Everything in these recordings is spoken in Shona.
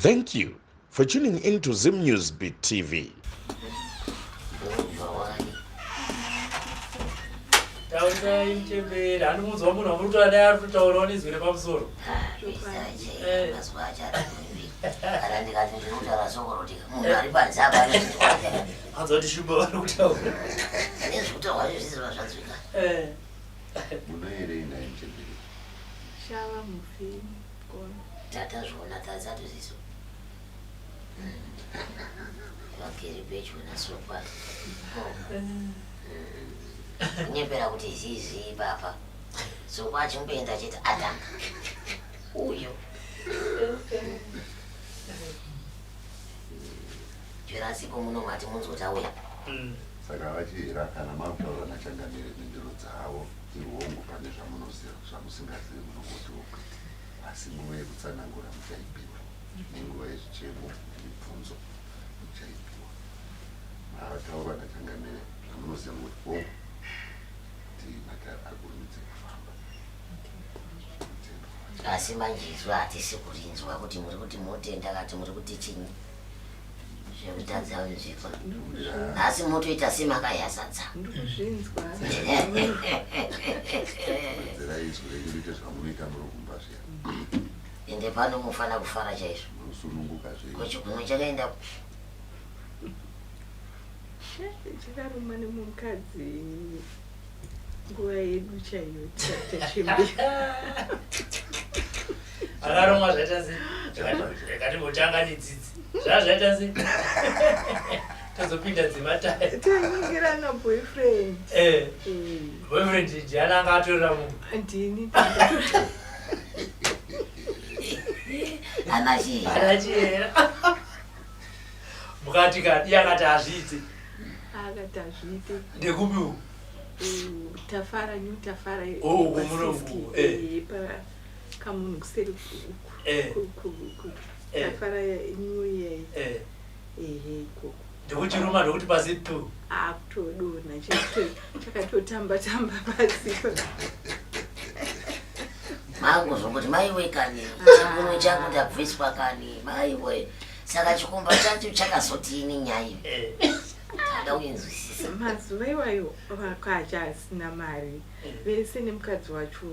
Thank you for tuning in to Zim News Beat TV. Taurai mchembere, handimunzwa munhu wamuri kutaura naye ari kutotaurawo nezwi repamusoro. Eh. Kana ndikati ndiri kutaura soko roti munhu ari panze apa anozvinzwa. Hanzwa kuti shumba vari kutaura. Nezvekutaurwa zvezvizva zvanzwika. Eh. Munoerei nhai mchembere? Shava mufi kona. Tatazviona tazatoziso. Vagere pedyo nasokwa. Kunyepera kuti zizi ipapa. Sokwa achimboenda chete atanga. Uyo. Chirasiko muno mati munzwa tauya. Saka vachihera kana makutaura nachangamire mhinduro dzavo dziri hongu pane zvamunoziva zvamusingazivi munongotiwo kwete asi nguva yekutsanangura muchaipiwa nenguva yezvichemo nemibvunzo muchaipiwa mataura nachangamire zvamunoziva mungoti hongu kuti matare akurumidze kufamba. Asi manje isu hatisi kurinzwa kuti muri kuti motenda kati muri kuti chinyi zvekutadza kunzwikwa nhasi motoita semakayazadza ndikuzvinzwa Wedzerai izwi renyu riite zvamunoita muri kumba zviya. Ende pano mufana kufara chaizvo. Munosununguka zvenyu. Ko chigunwe chakaenda Chakarumwa nemukadzi nguva yedu chaiyo tisati tachembera. Akarumwa zvaita sei? Ngatimbotanga nedzidzi. Zvazvaita sei? Tozopinda dzematare. Tainyengerana boyfriend. Eh. Boyfriend ndiani anga atorera munhu? Ndini. Ana chihera. Ana chihera. Mukati kadi akati hazviite. Akati hazviite. Ndekupi uku? Tafara new Tafara. Oh, uku muno uku. Eh. Pa kamunhu kuseri uku. Eh. Eh. Tafara new year. Eh. Ehe ikoko. Ndikuchiruma ndokuti pasi tu. Akutodonha chakatotamba tamba pasi. Makuzongoti maiwe kani chigunwe changu ndabviswa kani maiwe saka chikomba chacho chakazotini nyai Eh. tada kuinzwisisa Mazuva iwayo vakacha asina mari vese nemukadzi wacho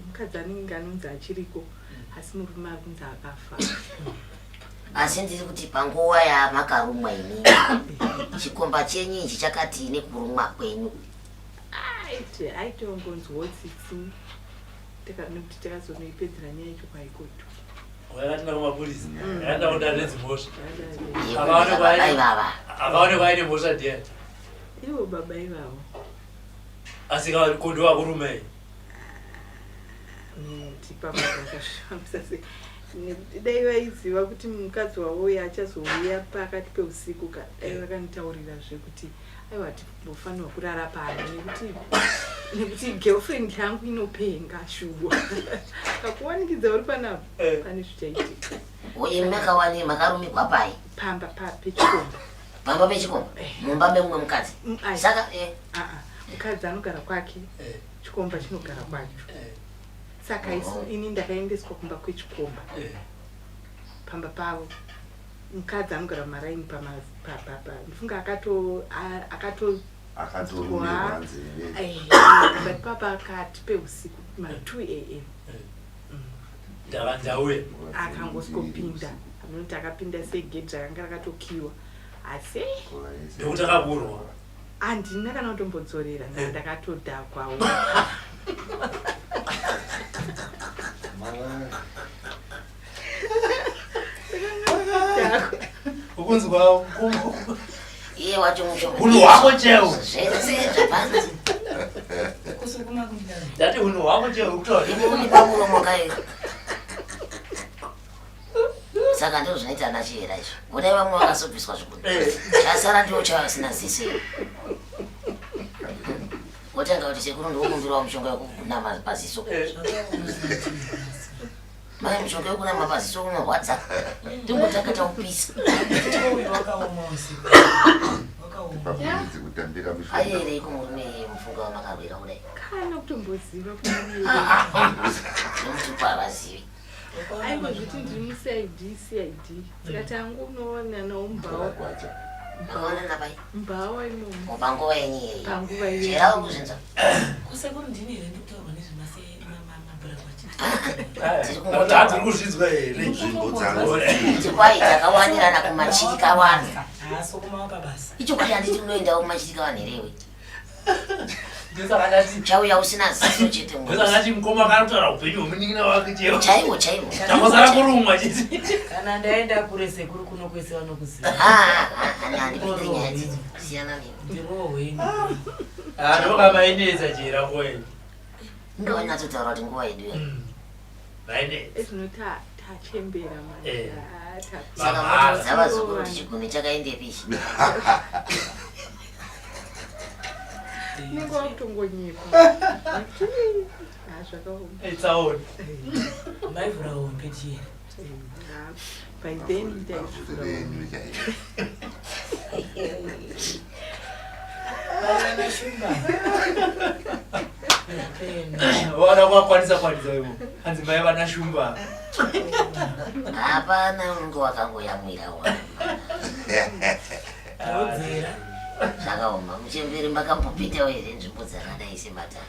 mukadzi anenge anonzi achiriko asi murume akunzi akafa. Asi ndiri kuti panguva yamakarumwa imimi chikomba chenyu ichi chakatii nekurumwa kwenyu? Aiti aitongonzwawo tsitsi nekuti takazonoipedzera nyaya yacho kwaikoto. Yakatinda kumapurisa yakaenda kudare redzimhosva. Baba ivava. Akaonekwa aine mhosva ndiani? Ivo baba ivavo. Asi ko ndovakurumei? Tipamazvakazvifambisa sei nekuti dai vaiziva kuti mukadzi wavo uyo achazouya pakati peusiku ka dai vakanitaurira zvekuti aiwa timbofanirwa kurara pano nekuti nekuti girlfriend yangu inopenga shuwa kakuwanikidza uri panapa Eh. pane zvichaitika. Uye makawani makarumigwa pai? Pamba pechikomba. Pamba pechikomba? Mumba memumwe mukadzi? Ai. Saka eh. Aa, mukadzi anogara kwake chikomba chinogara kwacho. Saka isu ini ndakaendeswa kumba kwechikomba pamba pavo. Mukadzi anogara mumaraini ndifunga akato akato Akatorumirwa nzeve. But papa pakati peusiku ma 2 am. Ndava ndauya. Akangosvikopinda anoti akapinda segedhi rakanga rakatokiwa asi Nekuti akavhurwa. Handina kana kutombodzorera ndakatodhakwawo. Ukunzwa Iye wacho mushonga. Hunhu hwako chaiwo. Zvese zvapanzi. Ndati hunhu hwako chaiwo kutaura. Imi uri pamuromo kai. Saka ndizvo zvinoita ana Chihera izvo. Kudai vamwe vakazobviswa zvigunwe. Chasara ndiwo chavasina ziso. Wotanga kuti sekuru ndikukumbirawo mushonga wekunama paziso. Mai mushonga wekunama paziso unorwadza. Timbotanga taupisa. Pakurumidze kutambira mishonga. Ayereiko murume iye mufunga wamakarwira kudai. Kana kutomboziva Nomutupo havazivi. Aingozviti ndiri muCID CID saka tangunoona nawo mubhawa. Gwacha. Makaonana pai? Mubhawa imomo. Panguva yenyu iyeyi. Panguva iyoyo. Chera ukuzvinzwa. Kusekuru ndini here ndikutaurwa nezvemabhuragwacha? Tiri kungotaura. Tiri kuzvinzwa here? Nzvimbo dzangu. Kuti kwai takawanirana kumachirika wanhu. Haasi kumawa pabasa. Ichokwadi handiti unoendawo kumachirika wanhu here iwe? Ndosaka ndati Chauya usina ziso chete ndosaka mwana. ndati mukoma akanotaura upenyu hwemunin'ina wake chero. Chaiwo chaiwo. Changosara kurumwa chete. Kana ndaenda kure sekuru kuno kwese vanokuziva. Ah, ah, ah, handipindiri nyaya dzidzo. Siyana neni. Ndirohweni. Ah, ndokamainetsa chera koye. Inga wanyatsotaura kuti nguva yedu ya. Mainetsa. Ezvino tachembera manje. Eh. Ah, Saka Mamhala. motoudza vazukuru kuti chigunwe chakaendepi ichi. Unenge wakutongonyepa. Ah, zvakaoma. Itsaona. Maivhura hombe chiyera. Ah, by then ndaizvura. Venyu chaivo. Vana shumba. Napenda. Vana kwakwanisa kwanisa ivo. Hanzi mai vana shumba. Hapana unenge wakangoyamwira wa. Taodzera. Zvakaoma. Muchembere makambopindawo here nzvimbo dzakadai sematare?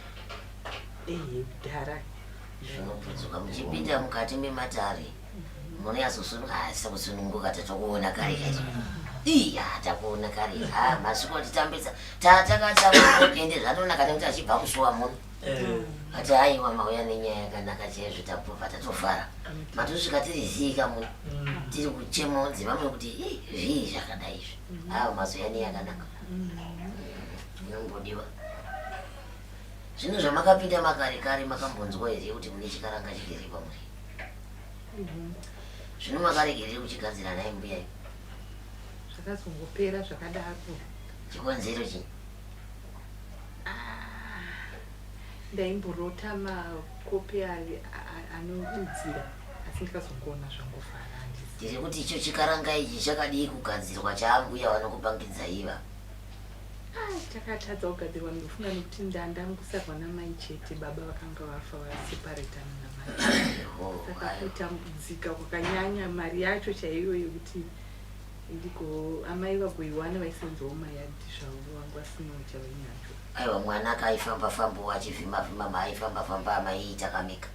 Ehe, kudhara. Zvinobvunzuka muchipinda mukati mematare munonyatsosununguka asi kusununguka tatokuona kare kacho. Iya, takuona kare. Ah, masiku atitambisa. Tatakatsamwa ende zvatonaka nekuti achibva kusuwa muno. Eh. Ati aiwa mauya nenyaya yakanaka chaizvo tabva tatofara. Matosvika tiri zii muno. Tiri kuchema dzevamwe kuti "Ih, zvii zvakadai izvi. Ah, mazuva ane yakanaka. Inombodiwa. Zvinhu zvamakapinda makare kare makambonzwa here kuti mune chikaranga chigere pamuri? Zvino makaregerere kuchigadzira nhai mbuya imi? Zvakazongopera zvakadaro. Chikonzero chii? Ndaimborota makope anodudzira asi ndikazongoona zvangofara handisi. Tiri kuti icho chikaranga ichi chakadii kugadzirwa chaambuya vanokupangidzai iva? Ah, chakatadza kugadzirwa ndofunga nekuti ndanda kusarwa namai chete baba vakanga vafa vaseparetana namai. Eho, Saka aiwa. kutambudzika kwakanyanya mari yacho chaiyo yekuti ndiko amai vagoiwana vaisenzawo mayadhi zvavo vangu vasinawo chavainacho. Aiwa mwana akaifamba fambawo achivhima vhima maaifamba famba amaiita kamika.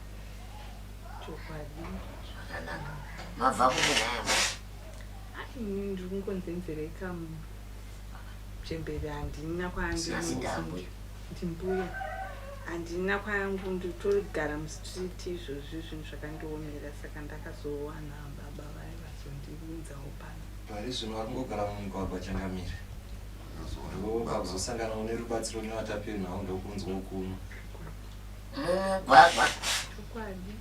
Chokwadi. Zvakanaka. Mabva kupi nhai amai? Ah, ini ndiri kungonzenzereka muchembere handina Asi ndambuya. ndimbuya handina kwangu nditogara mustreet izvozvi zvinhu zvakandiomera saka ndakazowana baba vaya vazondiunzawo pano. Pari zvino vari kungogara mumugwagwa changamire. Ndopakuzosanganawo nerubatsiro nevatapiri nhau ndokunzwawo kuno. Mumugwagwa. Chokwadi.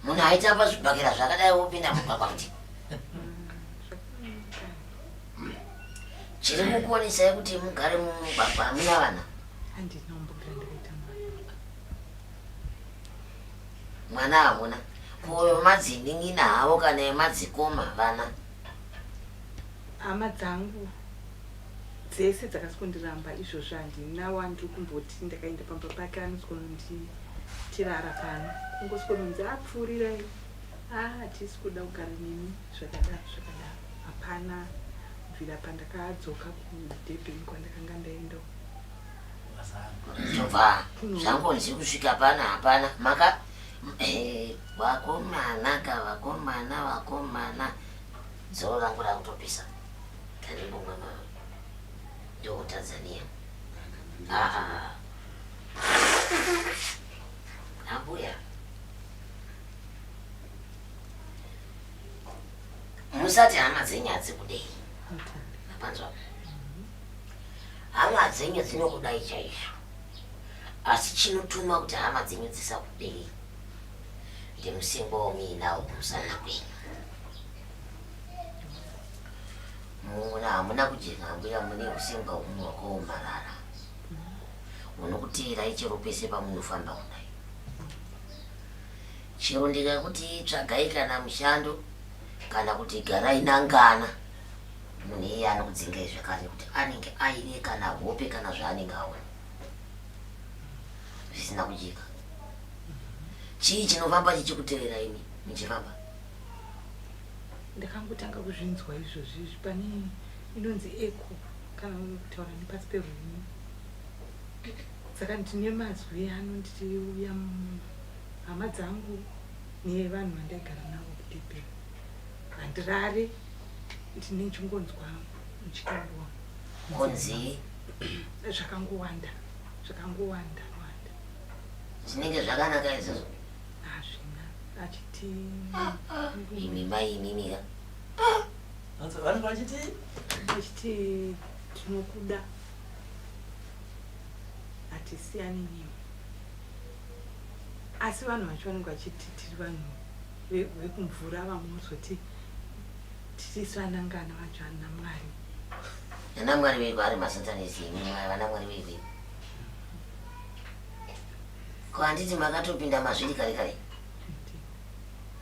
Munhu aitamba zvibhakera zvakadai wopinda mugwagwa kuti Zvakaoma. Chiri kukuonesai kuti mugare mumugwagwa hamuna vana? Handina kumbobvira ndakaita mwana. Mwana hamuna. Ko vemadzinin'ina havo kana vemadzikoma vana? Hama dzangu dzese dzakasikondiramba izvozvo handina wandiri kumboti ndakaenda pamba pake anoswikononditirara pano. Kungoswikononzi apfuurirai. Ah, hatisi kuda kugara nemi zvakadaro zvakadaro. Hapana kubvira pandakadzoka kuDurban kwandakanga ndaenda. Zvobva zvangonzi kusvika pana hapana maka eh, vakomana ka vakomana vakomana dzoro rangu rakutopisa tandimbomwa ma ndokuTanzania. Ah, ah. Ambuya musati hama dzenyu hadzikudei mapanzwa hama dzenyu dzinokudai chaizvo asi chinotuma kuti hama dzenyu dzisakudei ndemusengo wamuinawo kumusana kwenyu muna hamuna kujeka ambuya mune usengwa humwe hwakaomarara hunokuteerai chero pese pamunofamba kudai chero ndikakuti tsvagai kana mushando kana kuti garai nangana munhu iye anokudzingai zvakare nekuti anenge aine kana hope kana zvaanenge aona zvisina kujeka. Chii chinofamba chichikutevera imi muchifamba? Ndakangotanga kuzvinzwa izvozvi izvi pane inonzi echo kana kutaura nepasi perurimi. Saka ndine mazwi anondiuya hama dzangu nevanhu vandaigara navo kuDurban. Handirare ndine chingonzwa muchitaurwa. Kunzi Zvakangowanda, zvakangowanda wanda. Zvinenge zvakanaka izvozvo. Hazvina achiti Imi mai imimi ka. Vanenge vachiti achiti tinokuda hatisiyani newe asi vanhu vacho vanenge vachiti tiri vanhu vekumvura vamwe vozoti tirisu anangana vacho ana mwari. Ana mwari veiko ari masatanisi imi vana mwari veiko imi. Ko handiti makatopinda mazviri kare kare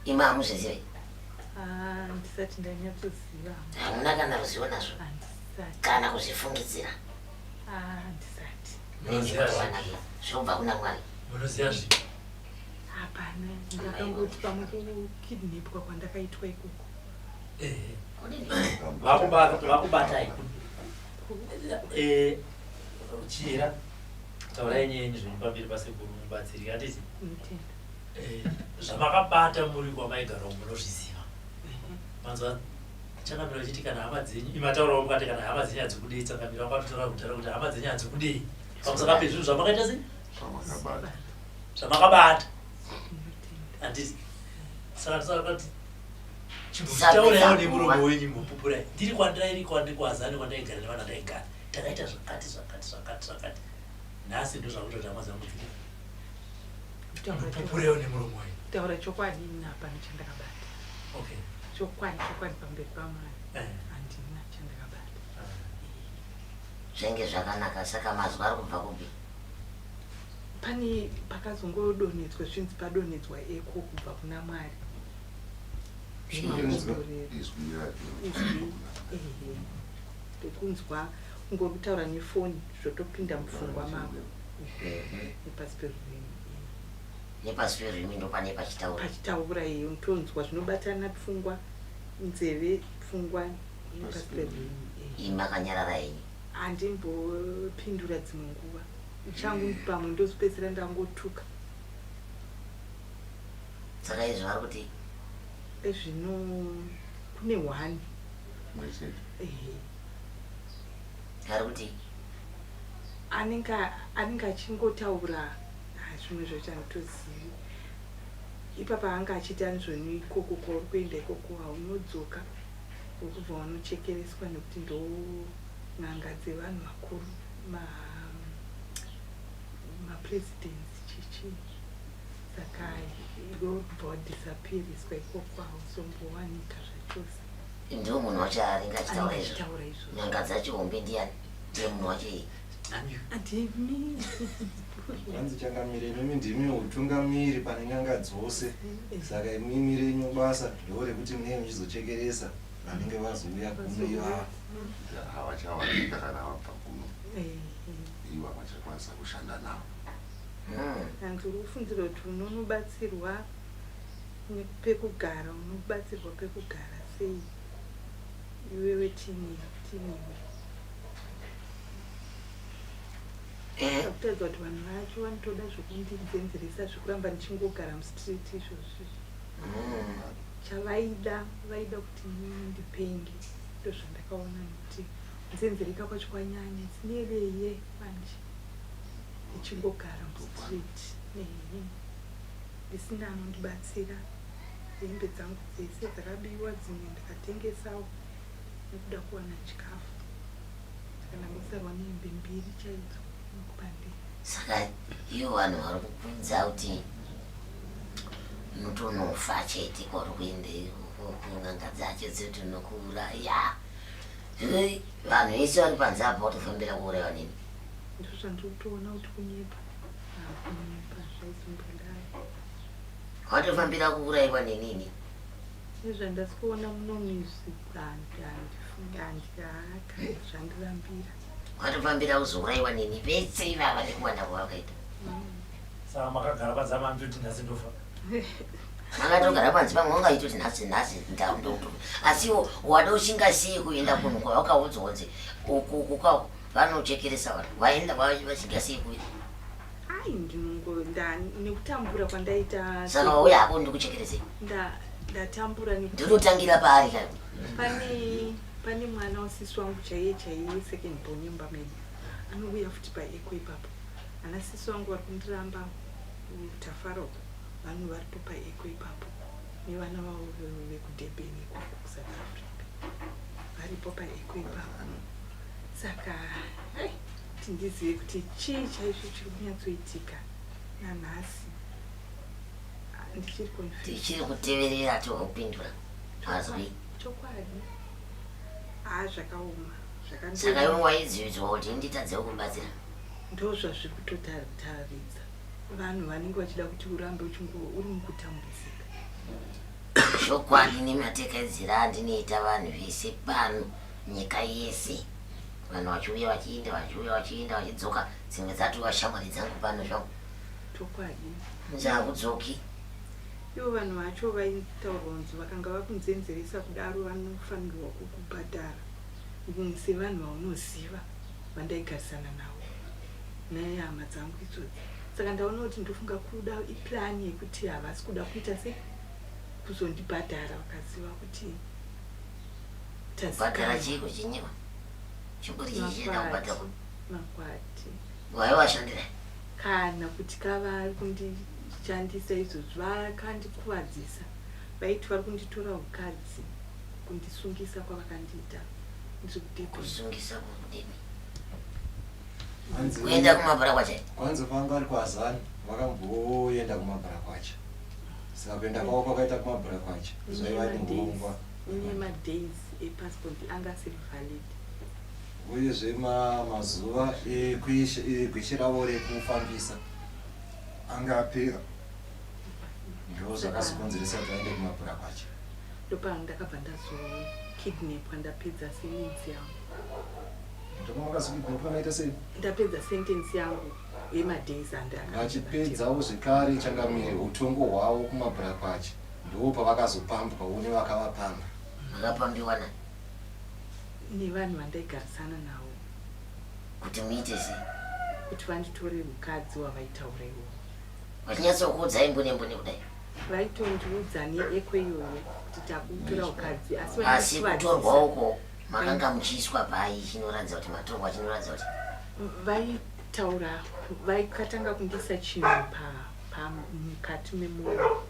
imi hamuzvizive? Ah, ndisati ndanyatsoziva. Hamuna kana ruzivo nazvo Handisati. kana kuzvifungidzira. Ah, handisati. Munoziva zvipi? Zvinobva zvinobva kuna Mwari. Munoziva zvipi? Hapana, ndakangoti pamwe kukidnapwa kwandakaitwa ikoko. Ehe. Kudini? Vakubatai. Eh, Chihera, taurai nyaya yenyu zvenyu pamberi pasekuru mubatsiri handiti? Ndinotenda. Eh, zvamakabata muri kwamaigara umu munozviziva. Manzwa changamira vachiti kana hama dzenyu imataurawo mukati kana hama dzenyu hadzikudei tsangamira wakatotaura kudhara kuti hama dzenyu hadzikudei pamusaka pezvinhu zvamakaita sei Zvamakabata. zvamakabata Ndinotenda. handiti saka tisakati chimbotauraiwo nemuromo wenyu mbopupurai ndiri kwandairi kwandiri kwazani kwandaigara nevanhu andaigara takaita zvakati zvakati zvakati zvakati nhasi ndo zvakuita hama dzangu dziri mbopupureiwo nemuromo wenyu. Kutaura chokwadi ini hapana chandakabata. Okay. Chokwadi chokwadi pamberi paMwari Eh. handina chandakabata. Zvainge zvakanaka saka mazwi ari kubva kupi? Pane pakazongodonhedzwa zvinzi padonhedzwa eko kubva kuna Mwari. Nemakomborero. Izwi rake. Izwi, ehe. Ndokunzwa kungorikutaura nefoni zvotopinda mupfungwa mako. Nepasi perurimi. Nepasi perurimi ndopane pachitaura. Pachitaura iyo unotonzwa zvinobatana pfungwa, nzeve, pfungwa nepasi perurimi. Imi makanyarara henyu. Handimbopindura dzimwe nguva. Changu pamwe ndozopedzisira ndangotuka. Saka izvi vari kuti Ezvino kune one. Mumwe chete. Ehe. Ari kuti Anenge anenge achingotaura ah, zvimwe zvacho handitozivi. Ipapa anga achiti anzvoni ikoko kwauri kuenda ikoko haunodzoka wokubva wanochekereswa nekuti ndo n'anga dzevanhu vakuru ma mapresidents chichi saka iwe uri kubva wadisappeariswa ikoko hauzombowanika zvachose. Ndiwo munhu wacho anenge achitaura Anenge izvo. achitaura izvozvo. N'anga dzacho hombe ndiyani? Ndiye munhu wacho iye. Andimi. Hanzi changamire imimi ndimi utungamiri pane n'anga dzose saka imimi renyu basa ndorekuti munenge muchizochekeresa vanenge vazouya kuno ivava. Havachawanika kana vabva kuno. Ehe. Ivo havachakwanisa kushanda navo. Hanzi uri kufundzira kuti unonobatsirwa pekugara unobatsirwa pekugara sei iwewe tini tiniwe. Eh. Kutaridza kuti vanhu vacho vanotoda zvekundinzenzeresa zvekuramba ndichingogara mustreet izvozvi. Chavaida vaida kuti inini ndipenge ndozvandakaona nekuti kunzenzereka kwacho kwanyanya dzineveye manje ndichingogara mustreet ehe ndisina anondibatsira hembe dzangu dzese dzakabiwa dzimwe ndikatengesawo nekuda kuwana chikafu saka ndangosarwa nehembe mbiri chaidzo nokupande. Saka ivo vanhu vari kukuudza kuti unotonofa chete kwauri kuenda ikoko kun'anga dzacho dzoti unokuuraya. Zvino vanhu vese vari panze apa vatofambira kuuraiwa nemi. Ndozvandiri kutoona kuti kunyepa. Ah, kunyepa zvaizombodai. Watofambira kuuraiwa nenini. Nezvandasi kuona muno mizvi handifungi handihaka zvandirambira. Watofambira kuzouraiwa neni vese ivava nekuwanda kwavakaita. Saka makagara panze apa mutoti nhasi ndofa. Makatogara panzi pamwe wangaitoti nhasi nhasi ndauto. Asiwo wada ushinga sei kuenda kunhu kwawakaudzwa kunzi uku uku kwako vanochekeresa vanhu. Waenda vashinga sei kuenda? Ai ndinongo nda nekutambura kwandaita. Saka wauya hako ndikuchekeresei. Nda ndatambura nekuti Ndinotangira paari kai. Pane pane mwana wasisi wangu chaiye chaiye second born yemba medu anouya futi paeko ipapo. Ana sisi vangu vari kundiramba kutafara uko vanhu varipo paeko ipapo nevana vavo vekuDurban ikoko kuSouth Africa varipo paeko ipapo saka hey, kuti ndizive kuti chii chaizvo chiri kunyatsoitika nanhasi ah, ndichiri confused. Tichiri kuteverera tihopindura mazwi. Chokwadi haa zvakaoma Saka iwe waidzividzwa kuti nditadze kukubatsira. Ndozvazviri kutotaridza vanhu vanenge vachida kuti urambe uchingo uri mukutambudzika. Chokwadi nematekedzera andinoita vanhu vese pano nyika yese vanhu vachiuya vachiinda vachiuya vachiinda vachidzoka dzimwe dzatova shamwari dzangu pano zvangu. Chokwadi. Nzakudzoki. Ivo vanhu vacho vaitaurwa kunzi vakanga vakunzenzeresa kudaro vanofanirwa kukubhadhara sevanhu vaunoziva vandaigarisana navo nehama dzangu idzodzi saka ndaona kuti ndofunga kuda iplan yekuti havasi kuda kuita se kuzondibhadhara vakaziva kuti Kubhadhara chiiko chinyiwa chimbori chichienda kubhadhara makwati waiwashandira kana kuti kavari kundishandisa izvozvi vakandikuvadzisa vaiti vari kunditora ukadzi kundisungisa kwavakandiita ndiri kudebeni kusungisa kudini Hanzi- kuenda kumabhara kwacha kwanzi vanga vari kuazani vakamboenda kumabhara kwacha saka kuenda kwavo kwakaita kumabhara kwacha zvaiva nehurongwa ine madays epassport anga asiri valid uyezve mazuva egweshe ravo rekufambisa anga apera ndo zvakazokonzeresa kuti vaende kumabhura kwacho ndopandakabva ndazokidnapwa ndapedza sentence yangu ndopamakazokidnapwa maita sei ndapedza sentence yangu yemadays andanga vachipedzawo zvekare changamire utongo hwavo kumabhura kwacho ndo pavakazopambwawo nevakavapamba Makapambiwa nani? Nevanhu vandaigarisana navo. Kuti muite sei? Kuti vanditore mukadzi wavaitaura iwowo. Vachinyatsokuudzai mbune mbune kudai? Vaitondiudza neeko iyoyo kuti takutora mukadzi asi Asi kutorwa uko makanga muchiiswa pai chinoratidza kuti matorwa chinoratidza kuti Vaitaura vaikatanga kundiisa chinhu pa pa mukati memoyo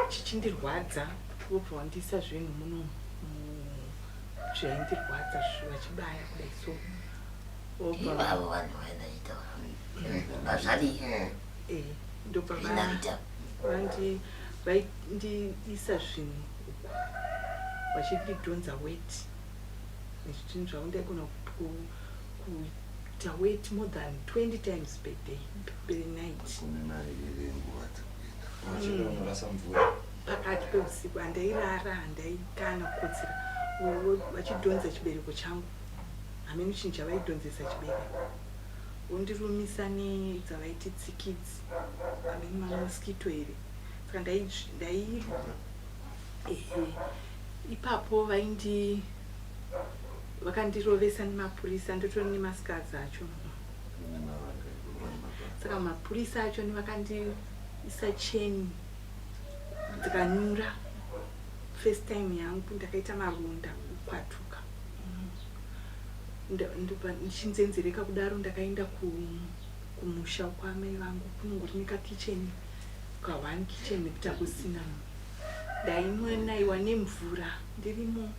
chichindirwadza vobva vandiisa zvinhu muno zvaindirwadza vachibaya kudai so ivavo vanhu vaenda chitaura hazvadii eh, ndobva vaindiisa zvinhu uku vachindidhonza weti nezvinhu zvavo ndaigona kuita weti more than 20 times per day per night Vachinorasa mvura. Pakati peusiku handairara handaikana kukotsira vachidhonza chibereko changu hameno chinhu chavaidhonzesa chibereko vondirumisa nedzavaiti tsikidzi hameno mamosquito here saka ndai ehe ipapo vaindi vakandirovesa nemapurisa ndotori nemascars acho saka mapurisa acho vakandiisa cheni dzikanyura first time yangu ndakaita maronda kukwatuka ndichinzenzereka kudaro ndakaenda kumusha kwamai vangu kunongori nekakicheni ka one kitchen nekuti hakusina munhu ndainonaiwa nemvura ndirimo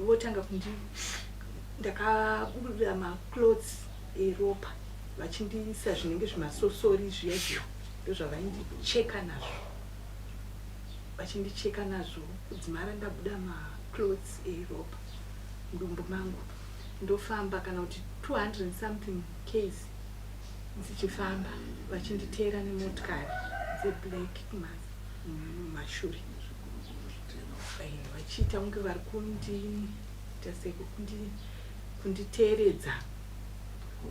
votanga kundi ndakabuda maclothes eropa vachindiisa zvinenge zvimasosori zviya zviya ndozvavaindicheka nazvo vachindicheka nazvo kudzimara ndabuda maclothes eropa mudumbu mangu ndofamba kana kuti 200 and something ks dzichifamba vachinditeera nemotikari dzeblack mumashure eh, vachiita kunge vari kundiita seko kunditeeredza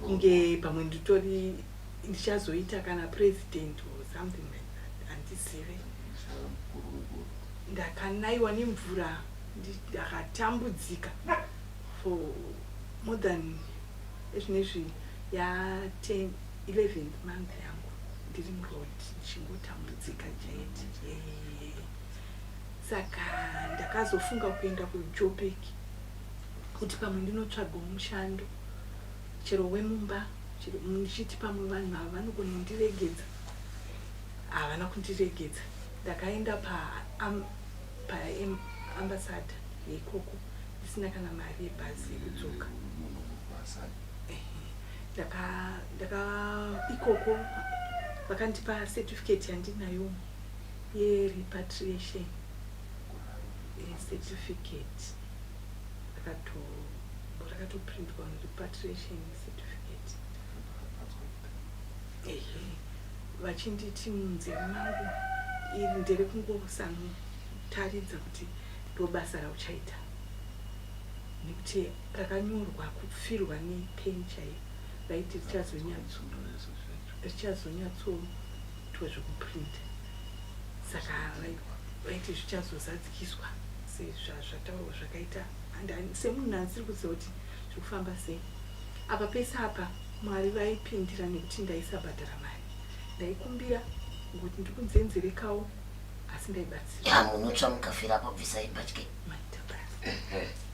kunge pamwe nditori ndichazoita kana president or something like that. Handizive. Ndakanaiwa nemvura, ndakatambudzika for more than ezvinezvi ya 10 11th month yangu ndiri muroad ndichingotambudzika chete. Saka ndakazofunga kuenda kuJoburg kuti pamwe ndinotsvagawo mushando chero wemumba, chero ndichiti pamwe vanhu ava vanogona kundiregedza. Havana kundiregedza. Ndakaenda paambassador yeikoko ndisina kana mari yebhazi yekudzoka. Ndaka ikoko vakandipa certificate yandinayo yerepatriation certificate. Rakatoprintwa repatriation certificate. Ehe, vachinditi munzeve mangu iri nderekungosanotaridza kuti ndo basa rauchaita, nekuti rakanyorwa kufirwa nepeni chaiyo. Vaiti richazonyatsoitwa zvekuprinta. Saka vaiti zvichazozadzikiswa sezvazvataurwa zvakaita. And semunhu asiri kuziva kuti zviri kufamba sei apa, pese apa Mwari vaipindira, nekuti ndaisabhadhara mari. Ndaikumbira ngokuti ndiri kunzenzerekawo, asi ndaibatsira. Ya, munotsva mukafira apo, bvisai mbatya. Maita basa,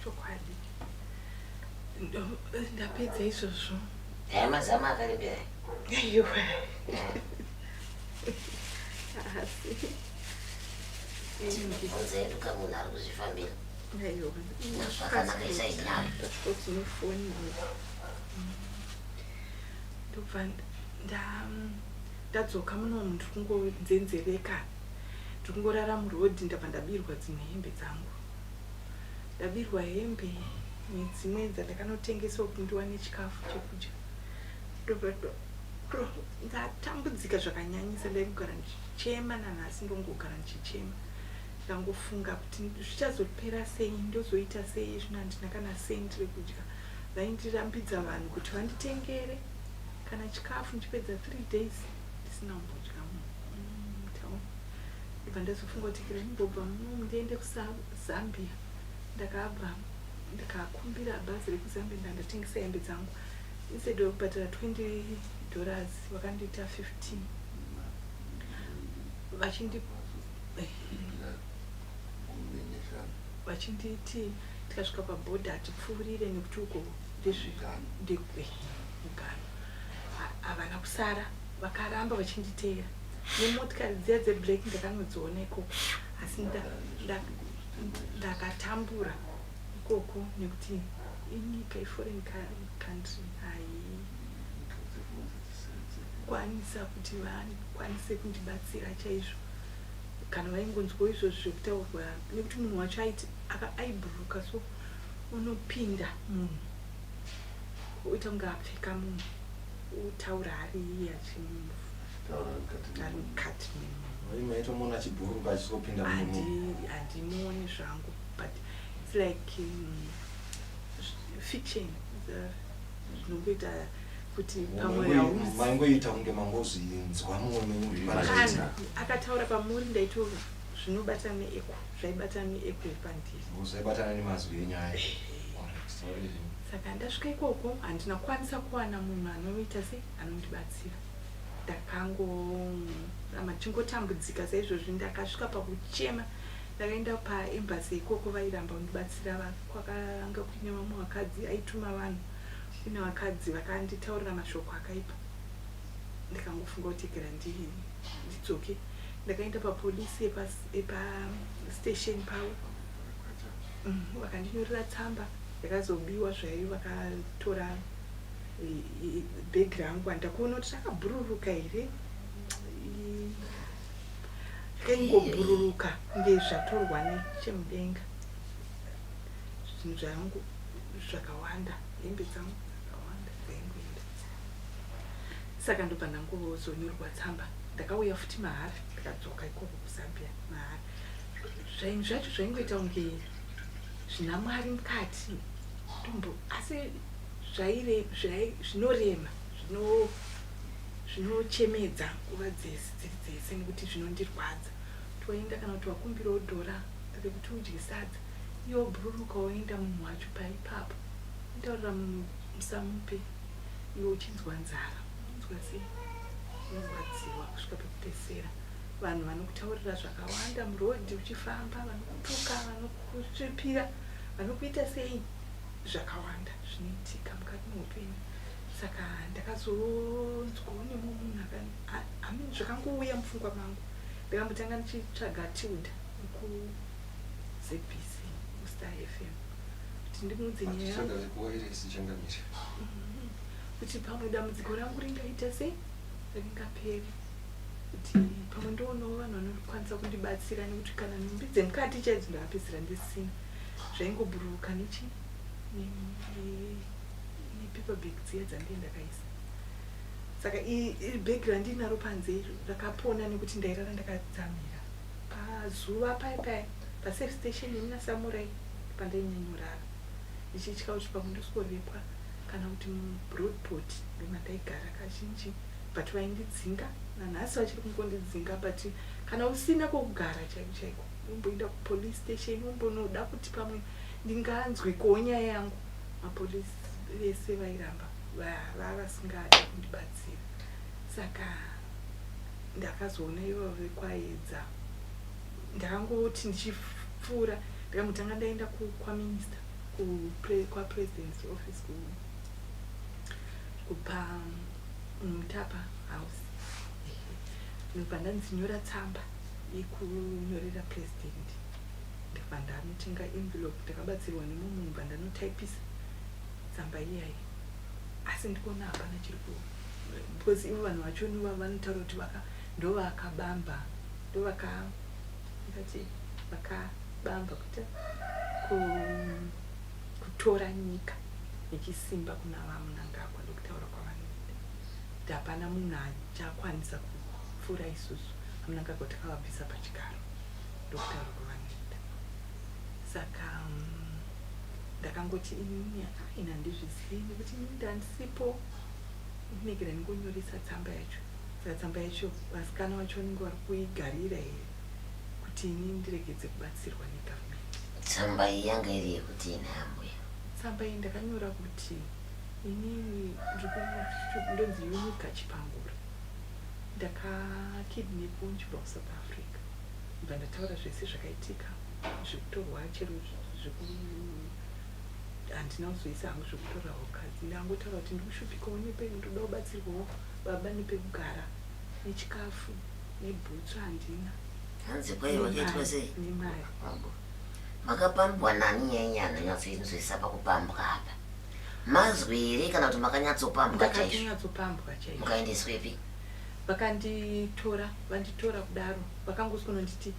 chokwadi. Ndapedza izvozvo. Aya mazama akarembera. Aiwa, asi Tinobvunza yedu kamunhu ari kuzvifambira. Aiwa. Zvakanaka, isai nyaro. Passport nefoni. Ndobva ndadzoka munomu, ndiri kungonzenzereka, ndiri kungorara murodhi. Ndabva ndabirwa dzimwe hembe dzangu. Ndabirwa hembe nedzimwe dzandakanotengesa kuti ndiwane chikafu chekudya. Ndobva ndatambudzika zvakanyanyisa. Ndaingogara ndichichema, nanhasi ndongogara ndichichema. Ndangofunga kuti zvichazopera sei, ndozoita sei zvino, handina kana sendi rekudya. Vaindirambidza vanhu kuti vanditengere kana chikafu, ndichipedza 3 days ndisina kumbodya mutown. Ndobva ndazofunga kuti kira ndimbobva munomu ndiende kuZambia. Ndakabva ndikakumbira bhazi rekuZambia, ndandatengesa hembe dzangu. Instead of kubhadhara $20, vakandiita 15 vachindi vachinditi tikasvika pabhodha hatipfuurire nekuti uko ndezvemugano. Havana kusara, vakaramba vachinditeera nemotikari dziya dzeblack. Ndakanodziona ikoko, asi ndakatambura ikoko nekuti inyika iforeign country, haikwanisa kuti vakwanise kundibatsira chaizvo kana vaingonzwawo izvozvo zvekutaurwa, nekuti munhu wacho aiti aibhuruka, so unopinda munhu oita kunge apfeka munhu, otaura ari iye ari mukati memunhu. Maitomuona achibhururuka achisopinda mumunhu? Handimuoni zvangu, but it's like fiction, zvinongoita kuti pamwe hauzi. Maingoita kunge mangozvinzwa mumwe menyu kuti pana Kana zvaitika. Akataura pamuri, ndaito zvinobata neecho, zvaibata neecho iri pandiri. Zvaibatana nemazwi enyaya. Alright, sorry. Saka ndasvika ikoko, handina kukwanisa kuwana munhu anoita sei, anondibatsira. Ndakangoramba ndichingotambudzika saizvozvi. Ndakasvika pakuchema. Ndakaenda paembassy ikoko, vairamba kundibatsira. Kwakanga kuine vamwe vakadzi, aituma vanhu kune vakadzi vakanditaurira mashoko akaipa. Ndikangofunga kuti gara ndidzoke. Ndakaenda papolisi epastation pavo. Vakandinyorera tsamba, yakazobiwa zvayo. Vakatora bhegi rangu. Handakuona kuti rakabhururuka here. Rakaingobhururuka kunge zvatorwa nechemudenga. Zvinhu zvangu zvakawanda, hembe dzangu dzakawanda dzaingoenda. Saka ndobva ndangozonyorwa tsamba. Ndakauya futi mahara, ndikadzoka ikoko kuZambia mahara. Zvainhu zvacho zvaingoita kunge zvina Mwari mukati tombo, asi zvinorema. Zvinochemedza nguva dzese dziri dzese nekuti zvinondirwadza. Kuti waenda kana kuti wakumbirawo dhora rekuti udye sadza iye wobhururuka woenda munhu wacho paipapo wotaurira munhu musamupe iwe uchinzwa nzara unonzwa sei? Unorwadziwa kusvika pekupedzisira. Vanhu vanokutaurira zvakawanda muroad uchifamba vanokutuka vanokusvipira vanokuita sei zvakawanda zvinoitika mukati meupenyu. Saka ndakazonzwawo nemumwe munhu I mean zvakangouya mupfungwa mangu. Ndakambotanga ndichitsvaga Tilda wekuZBC kuStar FM kuti ndimuudze nyaya yangu. Achitsvaga vekuwairesi changamire. Kuti pamwe dambudziko rangu ringaita sei ringapere kuti pamwe ndoonawo vanhu vanokwanisa kundibatsira nekuti kana nhumbi dzemukati chaidzo ndakapedzisira ndisina zvaingobhururuka nechi nepaper bag dziya dzandee ndakaisa saka bag randinaro panze iri rakapona nekuti ndairara ndakatsamira pazuva paya paya pasafe station yemuna samurai pandainyanyorara ndichitya kuti pamwe ndosworepwa kana kuti mubroadport ndomandaigara kazhinji but vaindidzinga nanhasi vachiri kungondidzinga but kana usina kwekugara chaiko chaiko umboenda kupolice station umbonoda kuti pamwe ndinganzwikowo nyaya yangu mapolice vese vairamba vavasingadi kundibatsira saka ndakazoona ivo vekwaedza ndakangoti ndichipfuura ndakambotanga ndaenda kwaminister kwapresident's office kupa Mutapa house ndobva ndanzi nyora tsamba yekunyorera president ndobva ndanotenga envelope ndakabatsirwa nemumwe munhu bva ndanotypisa tsamba iyayi asi ndikuona hapana chiri ku because ivo vanhu vacho vanotaura kuti vaka ndovakabamba ndovaka ndati vakabamba kuita kutora nyika nechisimba kuna VaMnangagwa ndokutaura kwavanoita kuti hapana munhu achakwanisa kupfuura isusu VaMnangagwa takavabvisa pachigaro ndokutaura kwavanoita saka ndakangoti inini ini handizvizivi nekuti inini ndandisipo ndinegera ndingonyoresa tsamba yacho saka tsamba yacho vasikana vacho vanenge vari kuigarira here kuti ini ndiregedze kubatsirwa negovernment. Tsamba iyi yanga iri yekutii nhai ambuya? Tsamba iyi ndakanyora kuti inini ndonzi Unica Chipangura ndakakidnepwa ndichibva kuSouth Africa ndobva ndataura zvese zvakaitika zvekutorwa chero zveku handina kuzoisa hangu zvekutora hukadzi ndangotaura kuti ndikushupikawo nepe ndoda kubatsirwawo baba nepekugara nechikafu nebhutsu handina. Hanzi kwai wakaitwa sei? Nemari. Makapambwa nani nyaya nyanyatsoinzwisa pakupambwa apa? Mazwi here kana kuti makanyatsopambwa chaizvo? Ndakatonyatsopambwa chaizvo. Mukaendeswepi? Vakanditora, vanditora kudaro vakangosononditi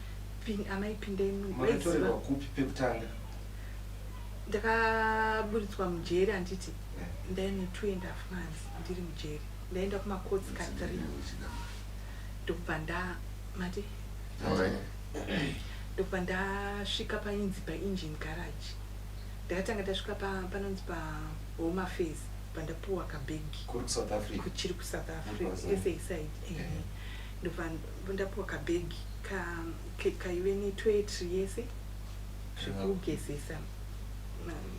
amai pindai munhu. Makatorerwa kupi pekutanga? Ndakaburitswa mujeri handiti ndaine 2.5 months ndiri mujeri ndaenda kumacourts ka 3 ndokubva nda mati ndokubva ndasvika painzi paengine garage ndakatanga ndasvika panonzi pahome affairs pandapuwa kabhegi kuchiri kusouth africa sa side ndobva ndapuwa kabhegi kaive netoetry yese zvekugezesa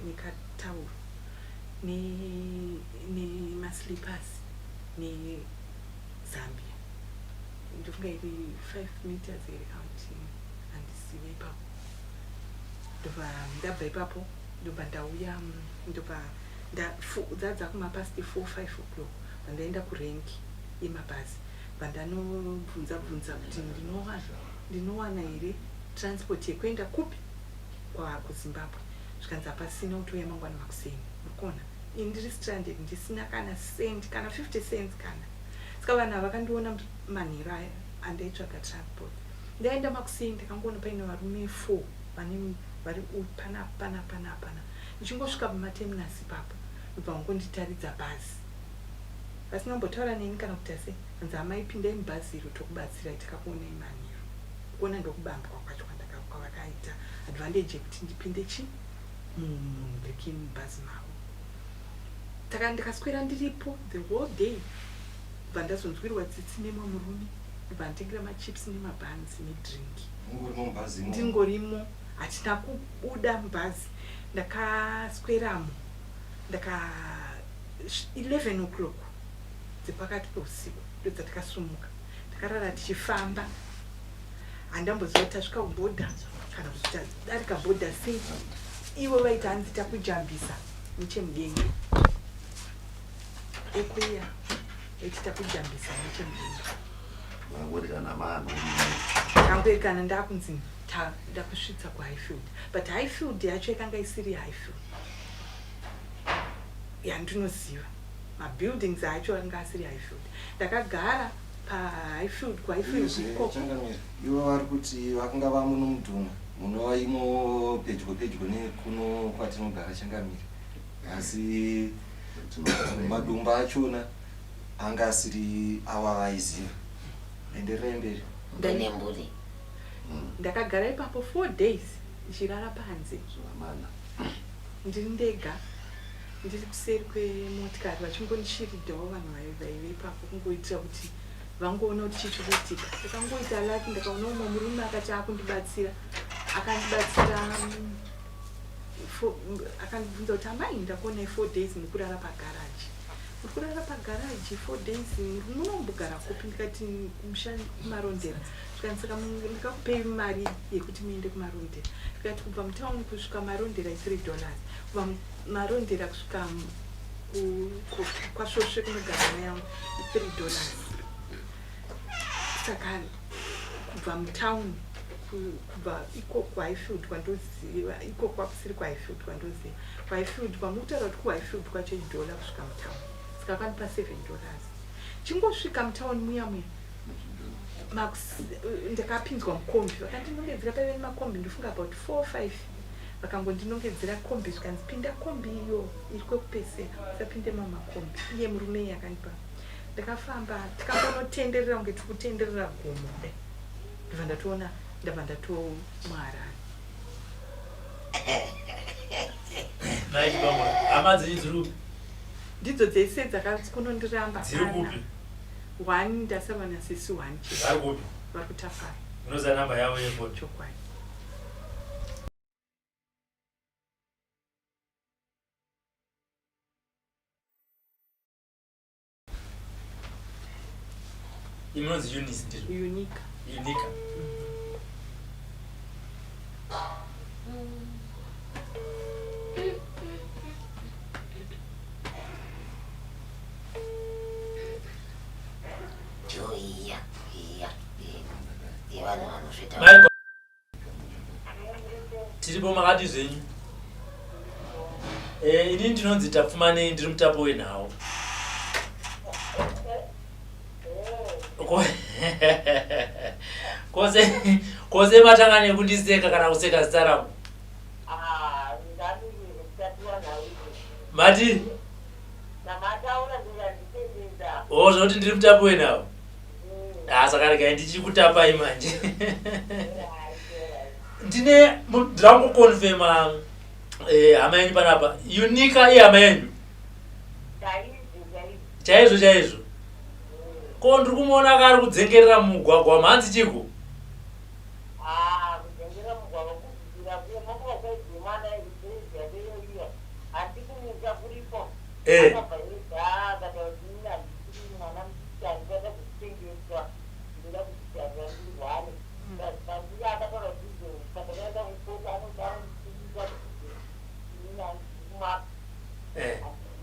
nekatauro nemaslippers nezambia ndofunga iri 5 meters here kana kuti handizive ipapo ndobva ndabva ipapo ndobva ndauya ndobva dzadzakumapast 4 5 o'clock bvandaenda kurenk yemabhazi bvandanobvunza bvunza kuti ndinowana here transport yekuenda kupi kuZimbabwe zvikanzi hapasina kutouya mangwana makuseni urikuona ini ndiri stranded ndisina kana cent kana 50 cents kana saka vanhu ava vakandiona manheru aya andaitsvaga transport ndaenda makuseni ndakangoona paine varume 4 vane vari pana pana pana pana ndichingosvika pamaterminus ipapo ndobva vangonditaridza bhazi vasina kumbotaura neni kana kuti ase hanzi amai pindai mubhazi iro tokubatsirai takakuonai manheru kuona ndokubambwa kwacho kwavakaita advantage yekuti ndipinde chi mubhaki mubhazi mavo taka ndikaswera ndiripo the whole day. Bva ndazonzwirwa tsitsi nemwe murume ndobva nditengera machips nemabhanzi nedrink. Ungorimo mubhazi imomo? Ndingorimo, hatina kubuda mubhazi. Ndakasweramo ndaka 11 o'clock dzepakati peusiku ndodzatakasumuka. Takarara tichifamba, handamboziva kuti tasvika kubhodha kana kuti tadarika bhodha sei. Ivo vaiti hanzi takujambisa nechemudenga ekweya, vaiti takujambisa nechemudenga. Mangorikana mano. Kangoekana ndakunzi ndakusvitsa kuHighfield, but Highfield yacho yakanga isiri Highfield yandinoziva. Mabuildings acho anga asiri Highfield. Ndakagara paHighfield, kuHighfield Uyezve ikoko. Changamire, ivo vari kuti vakanga vamuno mudhuma munova imo pedyo pedyo nekuno kwatinogara, changamire, asi madumba achona anga asiri awa vaiziva. Endererai mberi. Ndenemburi. Ndakagara ipapo 4 days ndichirara panze. Zuva mana. Ndiri ndega, ndiri kuseri kwemotikari, vachingondishiridhawo vanhu vaive ipapo, kungoitira kuti vangoona kuti chii chiri kuitika. Ndakangoita lucky, ndakaona umwe murume akati akundibatsira, akandibatsira akandibvunza kuti, "Amai, ndakuonai 4 days mukurara pagaraji, muri kurara pagaraji 4 days, munombogara kupi?" Ndikati, "Kumusha kuMarondera." Zvikanzi, "Saka ndikakupei mari yekuti muende kuMarondera?" Ndikati, "Kubva mutauni kusvika Marondera i$3, kubva Marondera kusvika kwaSvosve kunogara hama yangu i$3. Saka kubva mutauni kubva iko kuHighfield kwandoziva, iko kwakusiri kuHighfield kwandoziva, kuHighfield kwamukutaura kuti kuHighfield kwacho idhola kusvika mutauni." Saka akandipa $7. Chingosvika mutauni muya muya, ndakapinzwa mukombi, vakandinongedzera paive nemakombi, ndofunga about four five. Vakangondinongedzera kombi, zvikanzi, "Pinda kombi iyo iri kwekupesera, usapinde mamakombi." Iye murume iye akandipa. Ndakafamba, tikambonotenderera kunge tiri kutenderera gomo kudai, ndobva ndatoona, ndabva ndatomuHarare. Mai Chibangura, hama dzenyu dziri kupi? Ndidzo dzese dzakakunondiramba. Dziri kupi? One, ndasava nasisi one chete. Vari kupi? Vari kutafara. Unoziva namba yavo yefoni? Chokwadi. Imi munonzi Eunice, ndizvo? Unica. Unica. Jo iya iya yevanhu vanosvita. Mai, tiripo, makati zvenyu? Inini ndinonzi Tapfumanei, ndiri mutapo wenhau. Kose matanga nekundiseka kana kuseka zita rangu. Mati o zvokuti ndiri mutapo wenhau. Ah, saka regai ndichikutapai manje. Ndine ndirangokonfema hama yenyu panapa, Unika, ihama yenyu chaizvo chaizvo? Ko ndiri kumuona ka ari kudzengerera mumugwagwa, mhanzi chiko? Kudzengera mugwagwa kubvira kumakuvasaidemana iya, handi kumusha kuripo. Akabva ega akataura kuti, "Ini handisiri mwana mudiki, handichada kuchengetwa, ndinoda kuzvitarira ndirware." Pandiri akataura kuti izvo pandakaenda kukota anoda kundisungisa kuti inini handisi kumaka.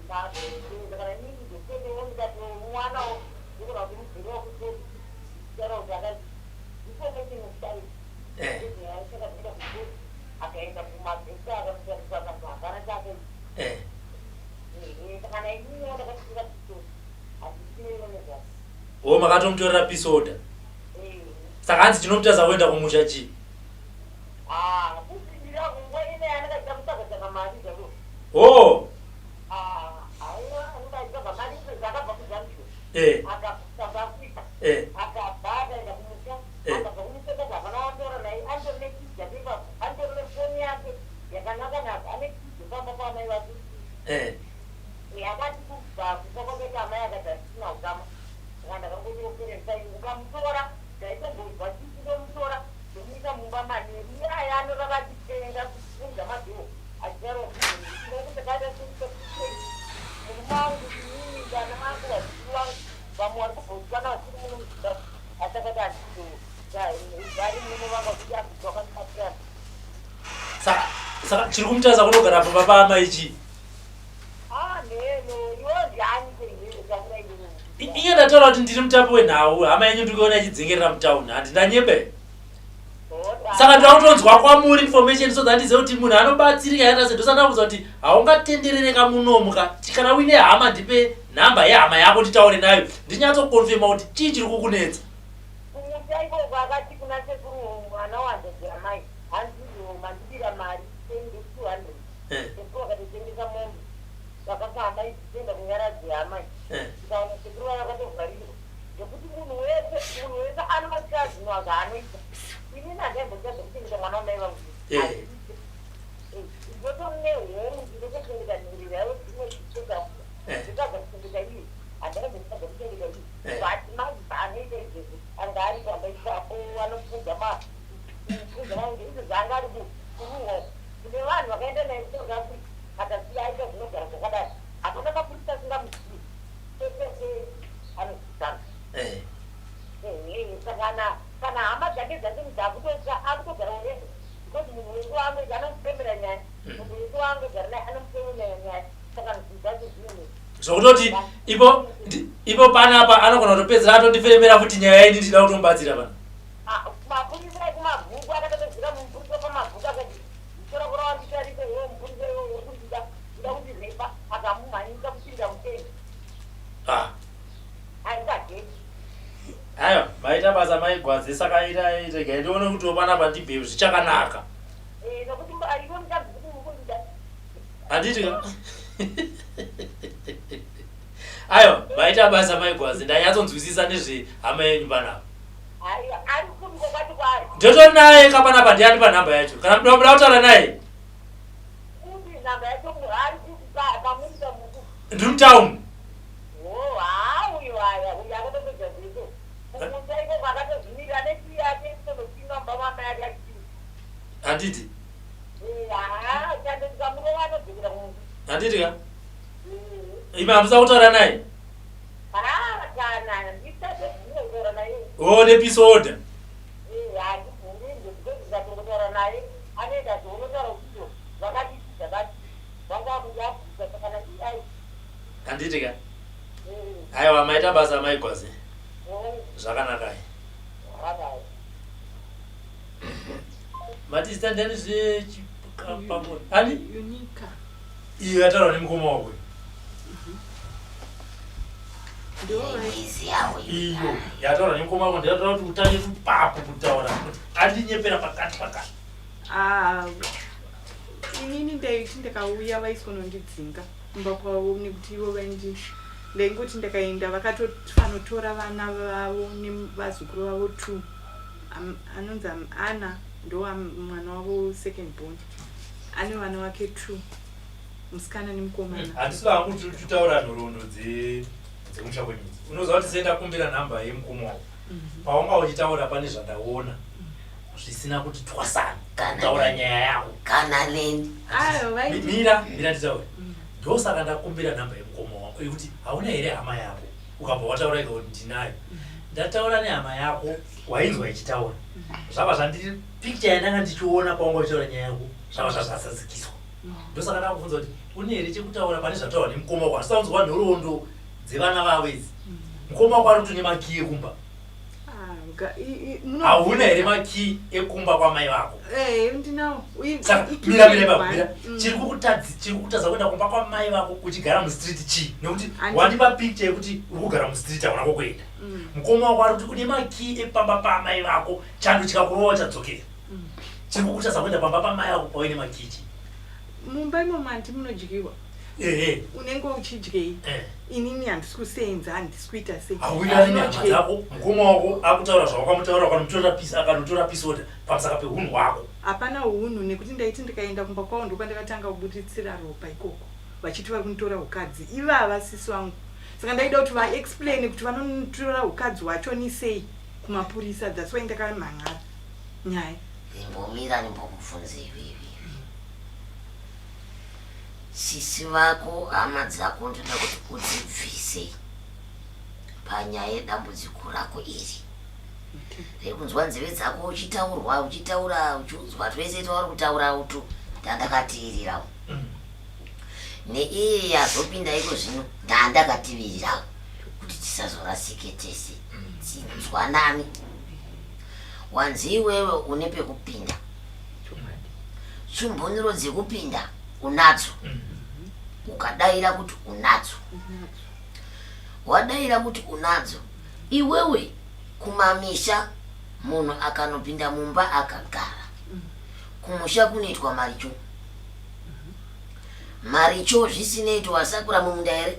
Kana inini kuzotendewo ndikatomuwanawo, ndogona kuti mubvere wakukoti kutaura kuti akati information yekudarika akaenda kukoti, akaenda kumagesi, akanotariswa, akanzi hapana chaakaita. Saka na ininiwo ndakatotora pistola, handisine nezvazvo. O, makatomutorera peace order? Saka hanzi chinomutadza kuenda kumusha chii? Kusindira nguva ine anenge achida kutsvaga mari zvavo. O. Aiwa, anenge achitsvaga mari izvezvi. Akabva kuZambia, akabva kuSouth Africa, akabva akaenda kumusha. Akabva kumusha kati hapana wataura naye. Andori nekidza pepapo, andori nefoni yake yakanaka naka, ane kidzo pamba paamai vake. Akati kubva kufa kwakaita amai akati hasisina ukama. Saka ndakangoti operesa ukamutora ndaitombonzwa tsitsi ndomutora ndomuisa mumba manheru iyaya anorara achitenga kufunza madhoo achitaura kuti ndakaita sekuti murume wangu inini vana vangu vazukuru vangu vamwe vari kuBotswana vasiri muno muZimbabwe asi akati handizo vari muno vanga vachiti abvisa vakandibatsirana. Saka saka chiri kumutarisa kunogara pamba paamai chii? Iye ndataura kuti ndiri mutapi wenhau, hama yenyu ndiri kuona ichidzengerera mutown, handina nyebe. Saka ndoda kutonzwa kwamuri information so that ndizive kuti munhu anobatsirika yakaita sei. Ndosaka ndakuudza kuti haungatenderereka munomu ka. Kana uine hama ndipe nhamba yehama yako nditaure nayo ndinyatsokonfirma kuti chii chiri kukunetsa. Kumusha ikoko akati kuna sekuru mwana wahanzvadzi yamai hanzi mandibira mari 200 Sekuru vakatotengesa mombe vakapa hama idzi toenda kunyaradzi hama tikaona sekuru vaya vakatovharirwa zvekuti munhu wese munhu wese anotya zvinhu zvaanoita inini handaimbotadza kuchengeta mwana wamai vangu ndotomune homu ndinotochengeta nherera yavo dzimwe dzichega ndotadza kuchengeta iye handaimbotadza kuchengeta iye but manje zvaanoita izvezvi anga ari pamba ipapo anopfuudza ma kupfuudza maunge izvo zvaanga ari kuruhwa Kune vanhu vakaenda naye kuSouth Africa akasiya aita zvinogara zvakadaro. Hapana mapurisa asingamuzivi. Kwese kwese anozivikanwa. Eh. Ehe, saka kana kana hama dzake dzacho dzakutotya akutogarawo ega because munhu wese waangoita anomufemera nyaya. Munhu wese waangogara naye anomufemera nyaya saka zvinhu zvacho zvinonetsa. Zvokutoti ipo ipo panapa anogona kutopedzera atondifemera futi nyaya ini ndida kutomubatsira pana. Mapurisa ekumabvuku akatopedzera mupurisa wepamabvuku akati musoro kurova nditarike iwe mupurisa iwe uri kundida kuda kundirepa akamumhanyisa kupinda mutendi Ah. ari pageti. Aiwa, maita basa mai Gwaze saka ita regai ndione kuti panapa ndibve zvichakanaka. Eh, nokuti iwe mukadzi kuti uri kundida. Handiti ka? Aiwa, maita basa mai Gwaze ndanyatsonzwisisa nezvehama yenyu panapa. Ndotori naye ka panapa ndiani panhamba yacho kana muda muda kutaura naye ndiri mutown handiti handiti ka imi hamusa kutaura naye Oh, nepeace order. Handiti ka? Aiwa maita basa mai Gwaze. Zvakanakai. Mati zita ndiani zve chipambo? Ani? Unika. Iyo yataurwa nemukoma wako. Iyo yataurwa nemukoma wako ndiyataura kuti utange kupapo kutaura kuti andinyepera pakati pakati. Ah, inini ndaiti ndakauya vaisonondidzinga kumba kwavo nekuti ivo vaindi ndaingoti ndakaenda vakatofanotora vana vavo nevazukuru vavo two anonzi Anna ndo mwana wavo second born ane vana vake two musikana nemukomana. Handisi hangu tutaura nhoroondo dzemusha kwenyu idzi. Unoziva kuti sei ndakumbira nhamba yemukoma wako? Pawanga uchitaura pane zvandaona zvisina kuti twasani kutaura nyaya yako. Kana neni. Ayo vaiti. Mira, mira nditaure. Ndosaka ndakumbira nhamba yemukoma wako yekuti hauna here hama yako ukabva wataura ika kuti ndinayo. Ndataura nehama yako wainzwa ichitaura. Zvabva zvandi picture yandanga ndichiona pawanga uchitaura nyaya yako zvabva zvazazadzikiswa. Ndosaka ndakubvunza kuti une here chekutaura pane zvataurwa nemukoma wako handisati kunzwa nhoroondo dzevana vavo idzi. Mukoma wako ari kuti une makii ekumba. Ah, Hauna here makii ekumba kwamai vako? Eh, ndinawo. Saka mira mira ipapo mira. Chiri kukutadzi chiri kukutadza kuenda kumba kwamai vako uchigara mustreet chii? Nekuti wandipa picture yekuti uri kugara mustreet hauna kwokuenda. Mukoma wako ari kuti une makii epamba pamai vako chando chikakurova chadzokera. Chiri kukutadza kuenda pamba pamai vako pauine makii chii? Mumba imomo hanti munodyiwa. Ehe. Unenge uchidyei? Eh. Inini handisi kuseenza handisi kuita sei. Hauwirirani nehama dzako, mukoma wako akutaura zvawakamutaura ukanomutorera peace akanotora peace order pamusaka pehunhu hwako. Hapana hunhu nekuti ndaiti ndikaenda kumba kwavo ndopandakatanga kubuditsira ropa ikoko vachiti vari kunitora hukadzi ivava sisi vangu. Saka ndaida kuti vaexplain kuti vanotora ukadzi hwacho ni sei kumapurisa. That's why ndakamhan'ara nyaya. Imbomira ndimbokubvunze iwewe. Sisi vako hama dzako ndoda kuti udzibvise panyaya yedambudziko rako iri. Rekunzwa nzeve dzako uchitaurwa uchitaura uchiudzwa twese twauri kutaura utu ndandakatiirirawo. Neiyi yazopinda iko zvino ndandakativirirawo kuti tisazorasike tese tinzwanani. Wanzi iwewe une pekupinda. Tsumbuniro dzekupinda unadzo. Ukadaira kuti unadzo. Wadaira kuti unadzo. Iwewe kumamisha munhu akanopinda mumba akagara. Kumusha kunoitwa maricho. Maricho zvisinei kuti wasakura mumunda here,